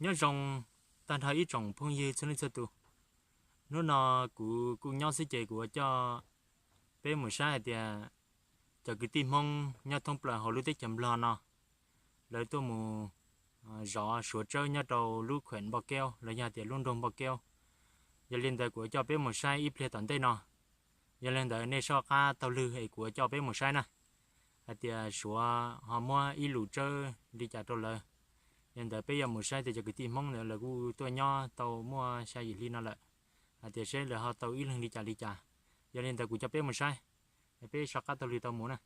Nyob zoo tag nrho ib tsoom phooj ywg txhua leej txhua tus. Hnub no kuv kuj nyob xwb ces kuv ua coj peb mus saib hais tias cov kwv tij Hmoob nyob thoob plaws hauv lub teb chaws Nplog no, lawv tuaj mus zov Suav tsawb nyob rau lub khuem Npoj Keub los yog tias lub nroog Npoj Keub. Yog li ntawd kuv ua coj peb mus saib ib pliag tom ntej no. Yog li ntawd nej soj qab taug lw es kuv ua coj peb mus saib na, hais tias Suav ho muab ib lus tsawb li cas rau lawv. Yog li ntawd peb yuav mus saib tias cov kwv tij Hmoob ntawd lawv kuj tuaj nyob tau muaj xya yim hli no lawm, hais tias seb lawv ho tau ib leeg li cas li cas. Yog li ntawd kuv coj peb mus saib, peb soj qab taug lw tau mus na.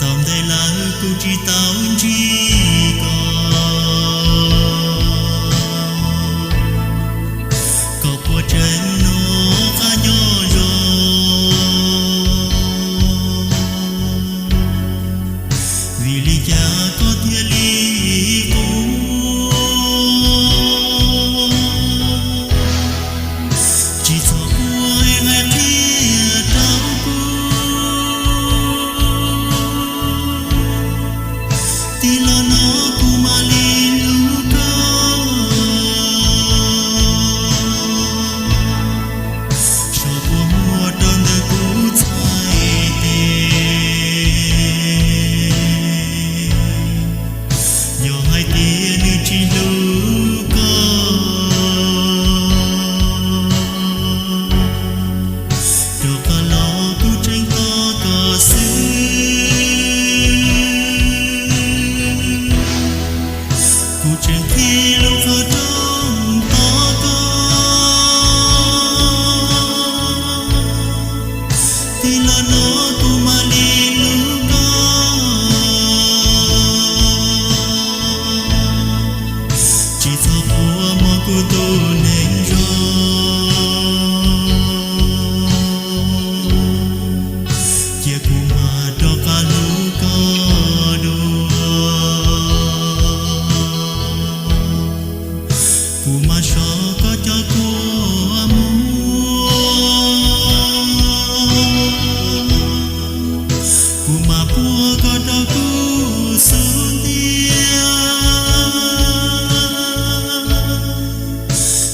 Thaum ntej lawm kuv tsis tau ntsib koj, koj puas tseem hnov qab nyob zoo? Vim li cas koj thiaj li quaj? Tsis txhob quaj es hais qhia rau kuv, tij laug no kuv mam li hlub koj. Tso kua muag rau ntawm kuv txhais tes, yog hais tias nws tsis hlub koj, rov qab los kuv tseem tos koj xwb. Kuv tseem qhib lub qhov rooj tos koj, tij laug no kuv mam li hlub koj. Tsis txhob quaj mog kuv tus neeg zoo, cia kuv mam rov qab hlub koj dua. Kuv mam soj koj cov kua muag, kuv mam puag koj rau kuv xub ntiag,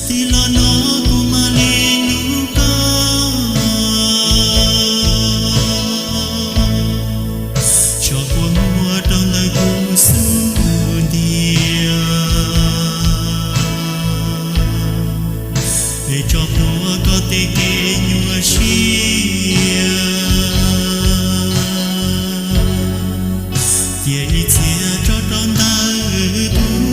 tij laug no kuv mam li hlub koj. Tso kua muag rau ntawm kuv xub ntiag, es tso plhuav koj tej kev nyuaj siab, cia ib txhia tso rau ntawm kuv,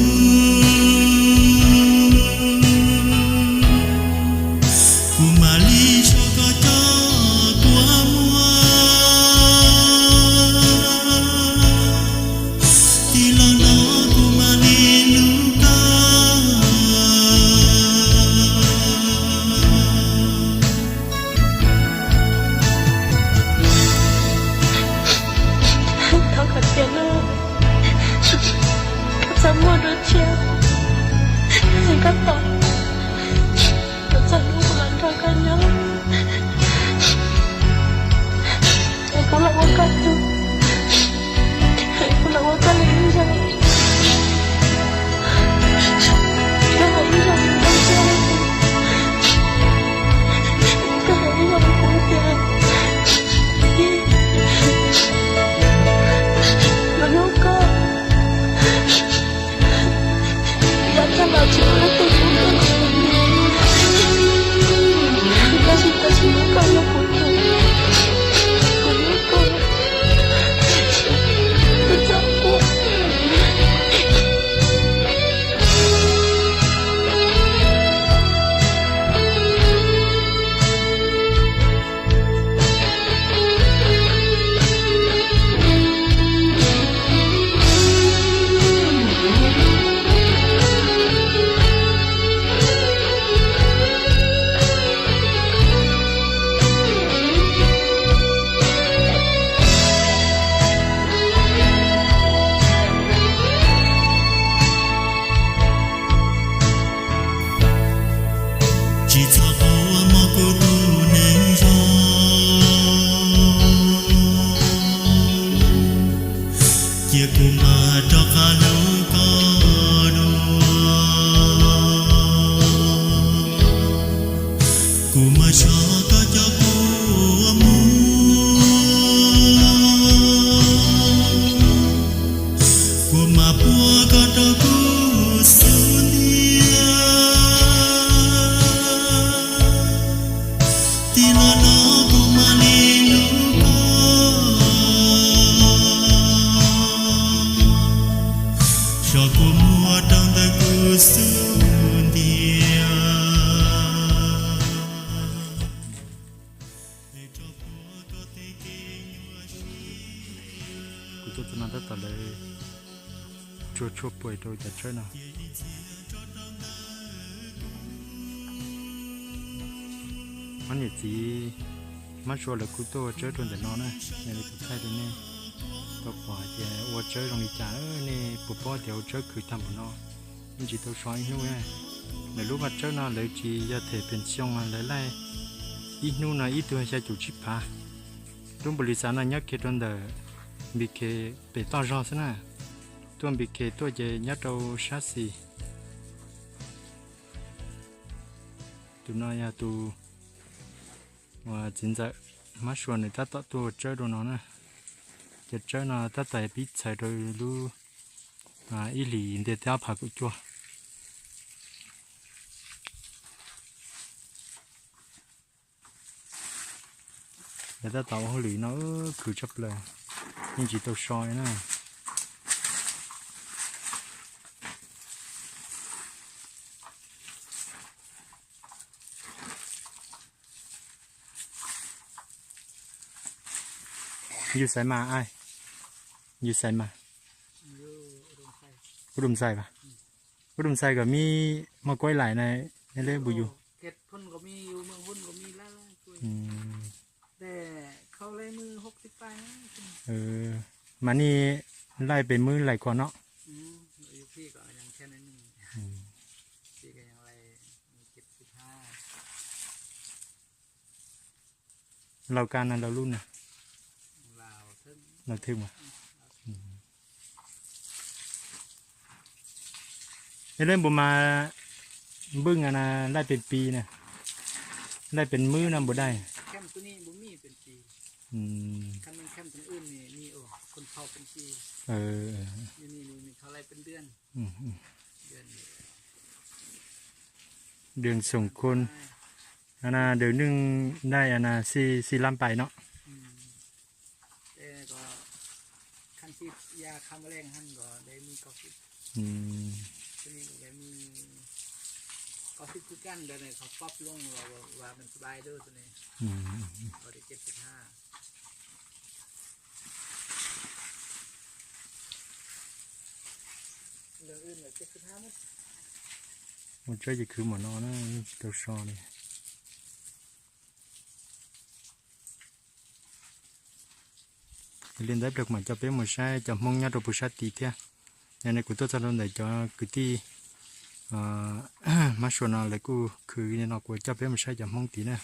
kuv mam li soj koj cov kua muag, tij laug no kuv mam li hlub koj. Kuv mas sov koj coj kuv mus, kuv mas pua koj rau kuv xub ntiag. Tij laug no kuv mam li hlub koj, sov kuv muab rau ntawm kuv xub ntiag. Kuv tuaj txog no tab tom lawv tsuag tshuaj puas rau cov tsawb no. Ob niam txiv Mab Sua lawv kuj tuaj ua tsawb rau ntawm no na, yog li kuv thaij rau nej tau pom hais tias ua tsawb zoo li cas, nej puas paub tias ua tsawb khwv tag npaum no yeej tsis tau so ib hnub. Lawv lub vaj tsawb no lawv tsis yog them pension, lawv laij ib hnub no ib tug xya caum tsib phav. Lub npus lis xav no nyob kiag rau ntawm Npis Khes pem toj zog xwb na. Tuaj Npis Khes tuaj ces nyob rau sab xis. Tus no yog tus uas txiv ntxawm Mab Sua nws tab tom tuaj ua tsawb rau no na. Cov tsawb no tab tom pib txhais rau lub ib hlis ntiag teb ob phav kaum cuaj. Lawv tab tom ua hauj lwm no khwv tshaj plaws, yeej tsis tau so li na. Yus xaiv mas ai, yus xaiv mas. Ua dum xais as, ua dum xais kom mib muaj kuab ib lais na, ne le npus yus. Mas nej laij pes mwb laim khuam no? Laus kag na laus lub na? Laus thwj mas. Yog le npus mas npwj na laij pes pis na, laij pes mwb no npus dais. Đường Sùng Khôn, ana đường Ninh đây, ana xi, xi lăm bảy no. Ua tsawb ces khwv mam no na, yeej tsis tau so li. Li ntawd plig kuv mam coj peb mus saib cov Hmoob nyob rau pem sab tid thiab. Yog li kuv tuaj txog rau ntawm cov kwv tij Mab Sua no lawv kuj khwv li no, kuv coj peb mus saib cov Hmoob tid na.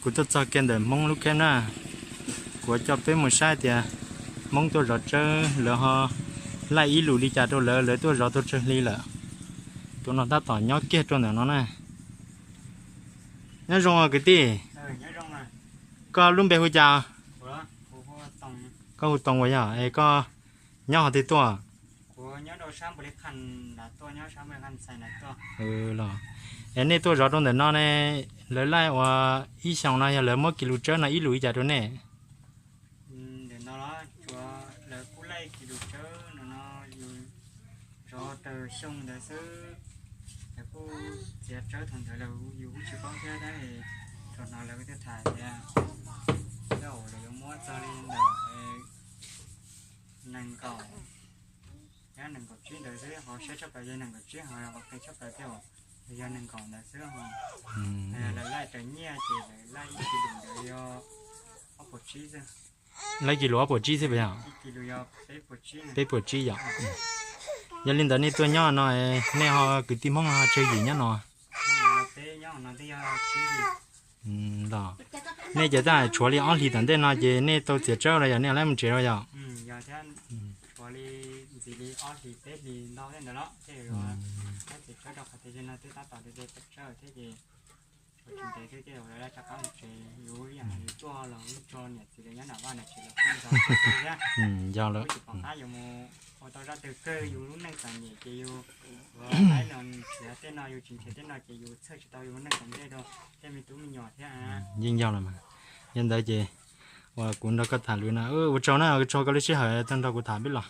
Kuv tuaj txog kiag ntawm Hmoob lub kheeb na, kuv coj peb mus saib tias Hmoob tuaj zov tsawb lawv ho laij ib lus li cas rau lawv, lawv tuaj zov tau tsawg hli lawm. Tus no tab tom nyob kiag rau ntawm no na. Nyob zoo kwv tij, koj lub npe hu cas? Koj hu Toos uas yog es koj nyob qhov twg tuaj? Los, es nej tuaj zov rau ntawm no ne, lawv laij ua ib xyoos no yog lawv muab kis lus tsawb no ib lus li cas rau nej? Zov raws xyoo ntawd xwb, lawv kuj txiav tsawb thaum ntawd lawm yus kuj tsis paub thiab, tab sis thaum no lawv kuj thiaj tham tias tej zaum lawv yuav muab txog li ntawm nees nkaum, nyob nees nkaum tsib ntawd xwb, ho siab tshaj plaws yog nees nkaum tsib, ho qhov qis tshaj plaws thiab yog nees nkaum ntawd xwb. Lawv laij raws nyiaj ces lawv laij ib kis lus ntawd yog ob puas tsib xwb. Laij kis lus ob puas tsib xwb puas yog? Peb puas tsib yom. Yog li ntawd nej tuaj nyob no, nej ho kwv tij Hmoob ho tsawg yim nyob no? Los, Nej ces tab tshuav li ob hlis tom ntej no ces nej tau txiav tsawb los yog nej laib mus tsev los yog? Tshuav li ntxiv li ob hlis peb hlis ntau tej ntawd los tej, laib txiav tsawb rau qhov tias no twb tab tom de de tsawb thiab ces ua tsis ntev thiab ces lawv rov qab mus tsev, yus ib yam yus tuaj los wb tso niam txiv lawv nyob nram vaj nram tsev los kuj nrog thiab. Yog lawm, kuj tsis pom qab yuav mus ua tau zaj twg kawg, yus lub neej txom nyem ces yus ua laib no nrhiav tej no, yus tsis nrhiav tej no ces yus txhawj tsis tau yus lub neej tom ntej rau tej me tub me nyuam thiab. Yeej yog los mas. Yog ntawd ces uas kuv nrog koj tham lwm no, ua tsaug na, ua tsaug koj lub sij hawm tau nrog kuv tham peb los.